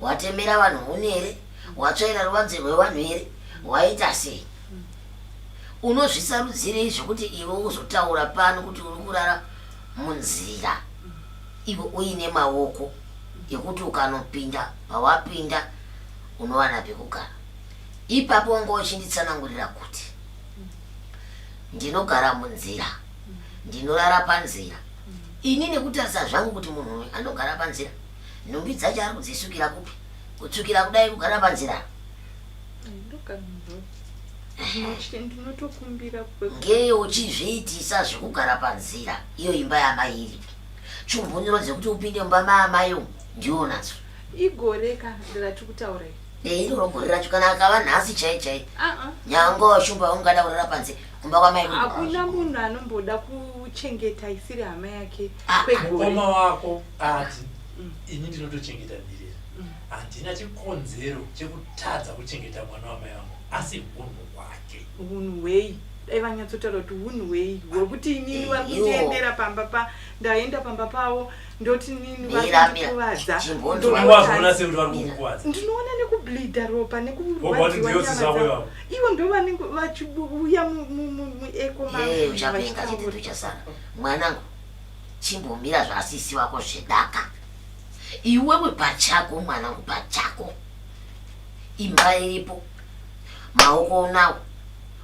watemera vanhu huni here, watsvaira ruvanze rwevanhu here, waita sei. Unozvisarudzirei zvekuti iwe uzotaura pano kuti uri kurara munzira iwe uine maoko ekuti ukanopinda pawapinda unowana pekugara. Ipapo wanga uchinditsanangurira kuti ndinogara munzira, ndinorara panzira. Ini nekutarisa zvangu kuti munhu uyu anogara panzira, nhumbi dzacho ari kudzisukira kupi? Kutsvukira kudai kugara panzira? Ndinotokumbira Ngei uchizviitisa zvekugara panzira iyo imba yaamai iripi? Chumbuniro dzekuti upinde mumba maamai umu ndiwe unadzo. Igore ka ratiri kutaura iri. Eh, iroro gore racho kana akava nhasi chai chai. Ah ah. Nyangwe washumba ungada kurara panze kumba kwamai kuri. Hakuna munhu anomboda kuchengeta isiri hama yake Ah, kwegore. Mukoma wako ati ini ndinotochengeta nherera. Handina chikonzero chekutadza kuchengeta mwana wamai vangu asi hunhu hwake. Hunhu hwei? Dai vanyatsotaura kuti hunhu hwei hwekuti inini vari Iwo. kundiendera pamba pa ndaenda pamba pavo ndoti nini Mira, vari mira. kundikuvadza. Chimbonzwa. Unenge wazviona sei kuti vari kukukuvadza? Ndinoona nekubleedha ropa Wobva wati nekurwadziwa ndiyo nyama sisi vako dzavo. ivavo. Ivo ndo vanenge vachiuya mueko Hey, uchapenga chete tuchasara. Mwanangu, chimbomira zvasisi wako zvedaka. Iwewe pachako mwanangu pachako. Imba iripo. Maoko unawo.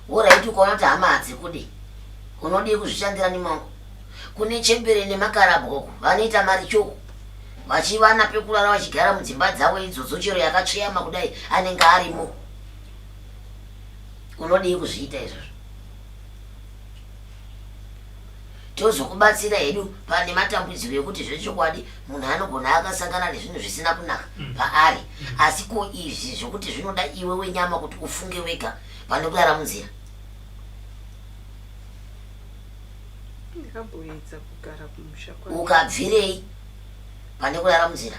Woraiti ukaona kuti hama hadzikudi. Unodii kuzvishandira nemaoko? Kune chembere nemakarabwa uko vanoita mari choko. Vachivana pekurara vachigara mudzimba dzavo idzodzo chero yakatsveyama kudai anenge arimo. Unodii kuzviita izvozvo? Tozokubatsira hedu pane matambudziko ekuti zvechokwadi munhu anogona akasangana nezvinhu zvisina kunaka paari asi ko izvi zvekuti zvinoda iwe wenyama kuti ufunge wega pane kurara munzira. Ndakamboedza kugara kumusha kwangu. Ukabvirei pane kurara munzira?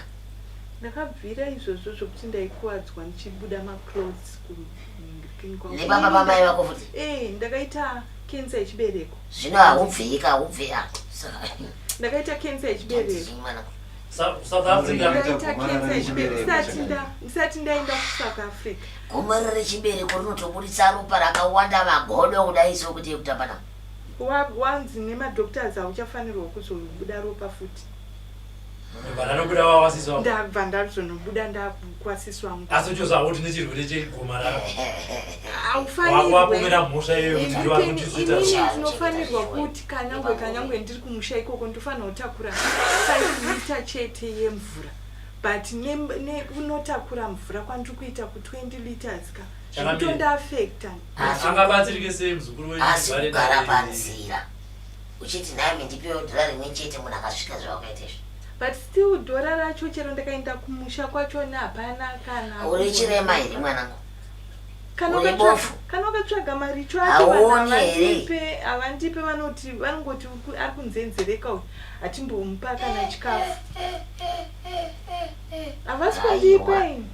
Ndakabvira izvozvo zvokuti ndaikuwadzwa ndichibuda maclothes kuningirikini kwangu. Nepamba pamai vako futi? Eh, ndakaita cancer yechibereko. Zvino haubvei ka haubvei ah, saka Ndakaita cancer yechibereko. mwana South Africa. Ndakaita Gomarara cancer yechibereko rechibereko ndisati chakadai. ndisati ndaenda kuSouth Africa. Gomarara rechibereko rinotoburitsa ropa rakawanda magodo kudai sokuti yekutamba nawo. Wanzi nemadoctors hauchafanirwa kuzobuda ropa futi. Ndobva ndanobuda wawasisi wako. Ndabva ndazonobuda ndakwasisi wangu. Asi uchizoziva kuti nechirwere chegomarara. Haufanirwe. Wapomera mhosva iyoyo kuti ndiwe Inini akuti inini ndinofanirwa kuti kanyangwe kanyangwe ndiri kumusha ikoko ndofanira kutakura 5 lita chete yemvura but nekunotakura mvura kwandiri kuita ku 20 liters ka Chakamira. zvikutondiafecta. Angabatsirike sei muzukuru wenyu Asi vare kugara dare? panzira uchiti nhaimi ndipewo dhora rimwe chete munhu akasvika zvawakaita izvi. But still dhora racho chero ndakaenda kumusha kwachona hapana kana Uri chirema here mwanangu? Kana Uri ukatsvaga- bofu? kana ukatsvaga maricho acho vanhu Hauoni here? havandipe havandipe vanoti vanongoti ari kunzenzereka uyu hatimbomupa kana chikafu havasi kundipa Aiwa. ini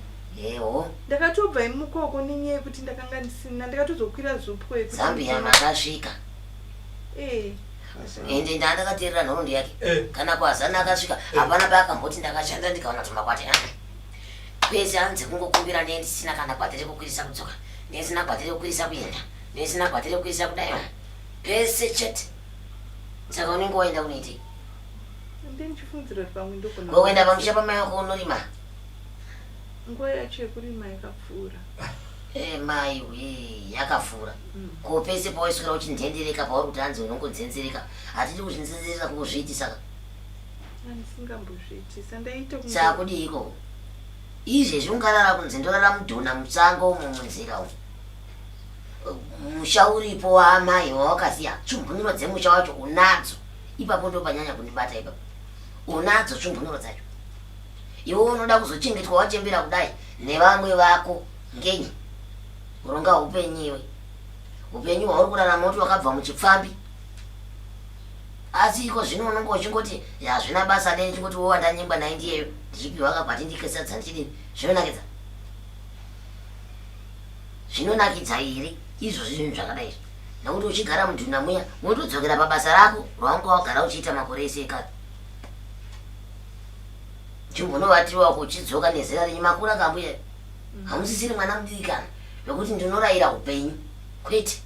Eho, ndakatobva imukoko nenyaya yekuti ndakanga ndisina ndakatozokwira zupco yekuti Zambia makasvika. Eh, Ende ndandakateerera nhoroondo yake. Eh. Kana kwazana akasvika hapana paakamboti ndakashanda ndikawana tumakwati. Ah. Kwese hanzi kungokumbira ndiye ndisina kana gwati rekukwirisa kudzoka. Ndisina gwati rekukwirisa kuenda. Ndisina gwati rekukwirisa kudai. Pese chete. Saka unenge waenda kunoitei? Ndichifungidzira kuti pamwe ndogona Ko kuenda pamusha pamai vako unorima? Nguva yacho yekurima yakapfuura. Eh, mai wee yakapfuura. Ko pese pawaiswera uchindendereka pauri kuti hanzi unongodzendzereka. Hatidi kuzvinzendzereka kuzviitisa ka. Andisingambozviitisa ndaita kunge Saka kudii ikoko? Izvezvi ungarara kunzi ndorara mudhona musango umo munzira umo. Musha uripo waamai wawakasiya tsumbunuro dzemusha wacho unadzo. Ipapo ndopanyanya kundibata ipapo. Unadzo tsumbunuro dzacho. Iwe unoda kuzochengetwa wachembera kudai nevamwe vako ngenyi? Ronga hupenyu iwe. Hupenyu hwauri kurarama uti wakabva muchipfambi. Asi iko zvino unonge uchingoti hazvina basa nei ndichingoti wo wandanyengwa naye ndiyeyo ndichipiwa kakwati ndikesadza ndichidini zvinonakidza. Zvinonakidza here izvozvi zvinhu zvakadai izvi? Nekuti uchigara mudhuna muya wotodzokera pabasa rako rawanga wagara uchiita makore ese ekare. Chimbonovatiwa kuchidzoka nezera renyu makura kambuya. Hamusisiri mwana mudiki kana zvekuti ndinorayira upenyu. Kwete.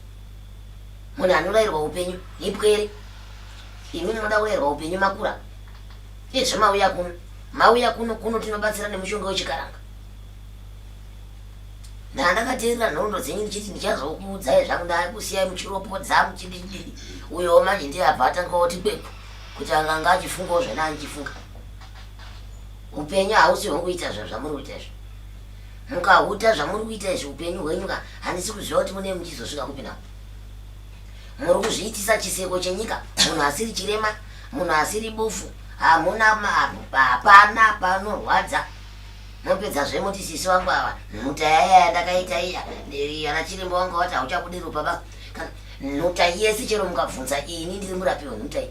Munhu anorayirwa upenyu ipwere. Imi munoda kurayirwa upenyu makura. Izvo mauya kuno. Mauya kuno kuno tinobatsira nemushonga wechikaranga. Ndandakateerera nhoroondo dzenyu ndichiti ndichazokuudzai zvangu ndakusiyai muchiropodza muchidididi. Uyowo manje ndiye abva atanga oti kweku kuti anga anga achifungawo zvandanga ndichifunga. Upenyu hausi hwekuita zvamuri kuita izvi. Mukahuta zvamuri kuita izvi upenyu hwenyu ka handisi kuziva kuti mune muchizosvika kupi nawo. Muri kuzviitisa chiseko chenyika munhu asiri chirema munhu asiri bofu hamuna hapana panorwadza. Mopedza zve moti sisi vangu ava nhuta yaya yandakaita iya ana chiremba wanga wati hauchabudi ropa ba kana nhuta yese chero mukabvunza ini ndiri murapi wenhuta iyi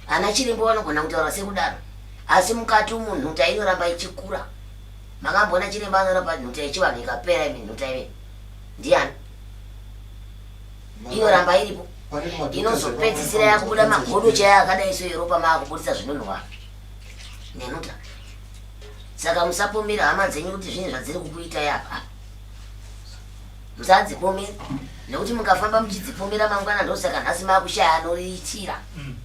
ana chiremba vanogona kutaura sekudaro asi mukati umu nhuta inoramba ichikura makamboona chiremba anorapa nhuta yechivanhu ikapera imi nhuta imi ndiani inoramba iripo inozopedzisira yakubuda magodo chaya akadai so yeropa maakubudisa zvinonhuwa nenuta saka musapomera hama dzenyu kuti zvinhu zvadziri kukuitai apa musadzipomera nekuti mukafamba muchidzipomera mangwana ndosaka nhasi makushaya anoriitira mm.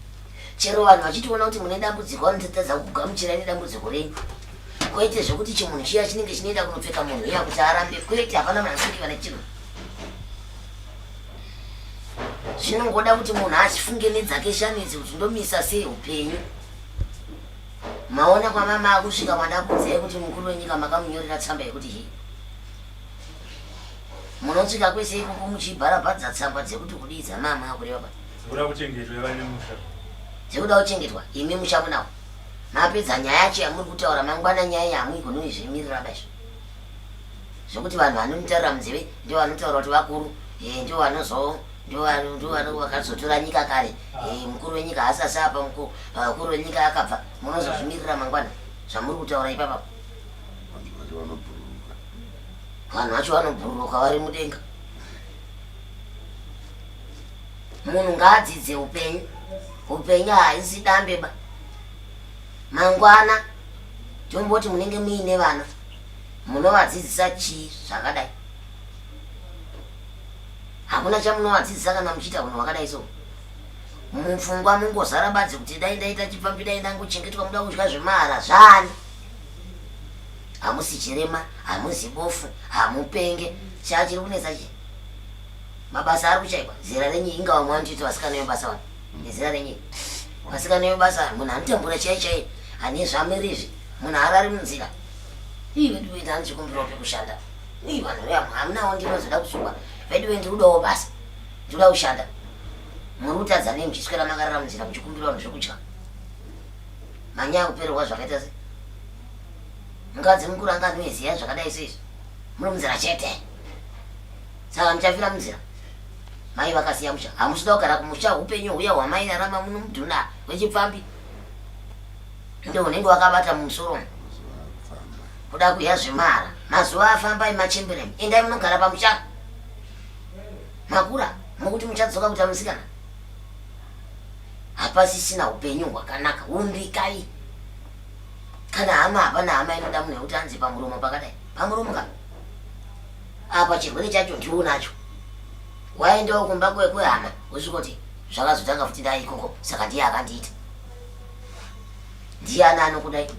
chero vanhu vachitoona kuti mune dambudziko vanototadza kugamuchirai nedambudziko renyu kwete zvekuti chimunhu chiya chinenge chinoenda kunopfeka munhu iya kuti arambe kwete hapana munhu anosukiva nechinhu zvinongoda kuti munhu achifunge nedzake shanu idzi kuti ndomisa sei upenyu Maona kwamama akusvika kwandakuudzai kuti mukuru wenyika makamunyorera tsamba yekuti chii? Munosvika kwese ikoko muchibharabhadza tsamba dzekuti kudii dzamama akureva pa. Dzekuda kuchengetwa ivai nemusha. Dzekuda kuchengetwa imi musha munawo. Mapedza nyaya yacho yamuri kutaura mangwana nyaya iyi hamuigoni kuizvimirira ba izvo. Zvekuti vanhu vanonitaurira munzeve ndivo vanotaura kuti vakuru eh, ndivo vanozo ndivo vakazotora nyika kare eh, mukuru wenyika haasasi apa mukuru wenyika akabva munozozvimirira mangwana zvamuri kutaura ipapa vanhu vacho vanobhururuka vari mudenga munhu ngaadzidze upenyu upenyu haisi dambe ba mangwana tomboti munenge muine vana munovadzidzisa chii zvakadai Hakuna chamunovadzidzisa kana muchiita hunhu hwakadai so. Mupfungwa mungozara badzi kuti dai ndaita chipfambi dai ndangochengetwa muda kudya zvemahara zvaani? Hamusi chirema, hamuzi bofu, hamupenge. Chachiri kunetsa chii? Mabasa ari kushaikwa. Zera renyu inga vamwe vanotoita vasikana vebasa vano. Nezera renyu. Vasikana vebasa munhu anotambura chai chai ane zvamiri izvi. Munhu arari munzira. Ii vedu vedu anochikumbirawo pekushanda. Ii vanhu vamwe hamunawo ndinozoda kusungwa veduwe ndikudawo basa ndikuda kushanda muri kutadza nei muchiswera makarara munzira muchikumbira vanhu zvekudya manyaya kupererwa zvakaita se mukadzi mukuru anga anoiziva zvakadai seizvi muri munzira chete saka muchafira munzira mai vakasiya musha hamusida kugara kumusha upenyu huya hwamairarama muno mudhuna wechipfambi ndo unenge wakabata mumusoro kuda kuya zvemara mazuva afamba emachembere endai munogara pamusha makura mokuti muchadzoka kuita musikana hapasisina upenyu hwakanaka umbikai kana hama hapana hama inoda munhu yekuti anzi pamuromo pakadai pamuromo ka apa chirwere chacho ndiwo nacho waendawo kumba kwehama wosvikoti zvakazotanga futi ndai ikoko saka ndiye akandiita Ndiani anokudai?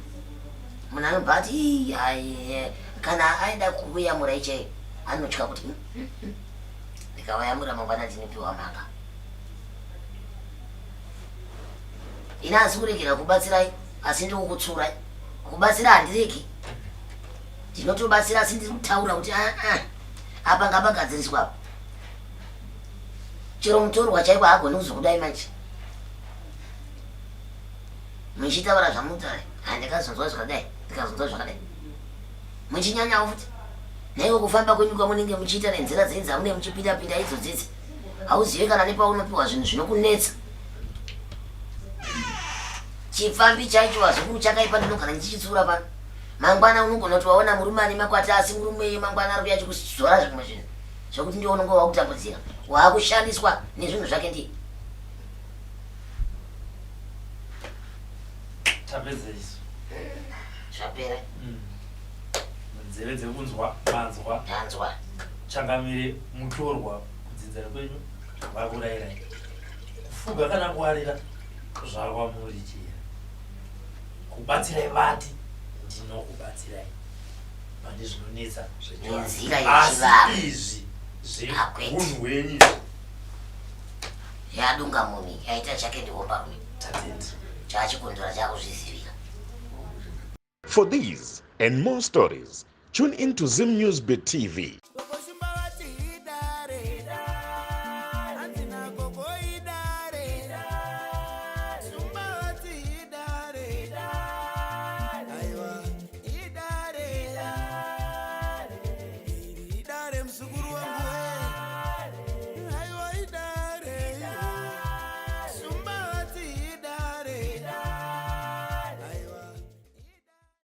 Munhu anobva ati "Ii, ai, eh," kana aida kuyamura ichaiyo anotya kuti hmm, hmm, hmm. Ndikavayamura mangwana ndinopiwa mhaka. Ini asi kuregera kubatsirai asi ndikukutsurai. Kubatsira handiregi. Ndinotobatsira asi ndiri kutaura kuti aa ah, ah, apa ngapagadziriswa apa. Chero mutorwa chaiko haagoni kuzokudai manje. Muchitaura zvamutaura handikazonzwa zvakadai ndikazonzwa zvakadai. Muchinyanyawo futi. Naiwo kufamba kwenyu kwamunenge muchiita nenzira dzenyu dzamunenge muchipinda pinda idzo dzidzi. Hauzive kana nepaunopiwa zvinhu zvinokunetsa. Chipfambi chaicho vazukuru chakaipa ndinogara ndichichitsiura pano. Mangwana unogona kuti waona murume ane makwati asi murume iye mangwana ari kuya achikuzora zvimwe zvinhu zvekuti ndiwe unonge wakutambudzika. Waakushandiswa nezvinhu zvake ndiye. Tapedza isu. Zvapera. Nzeve dzekunzwa manzwa. Tanzwa. Changamire mutorwa kudzinza rekwenyu vakurairai. Kufuga kana kuwarira zvakwamuri chera. Kubatsirai vati ndinokubatsirai pane zvinonetsa Nenzira zvechivanhu. yechivanhu. Asi izvi Hakwete. zvehunhu hwenyu izvi Yadunga mumi yaita chake ndihombarume. tatenda. Chaachikondora chakuzvizivira. For these and more stories, tune in to Zim News Bit TV.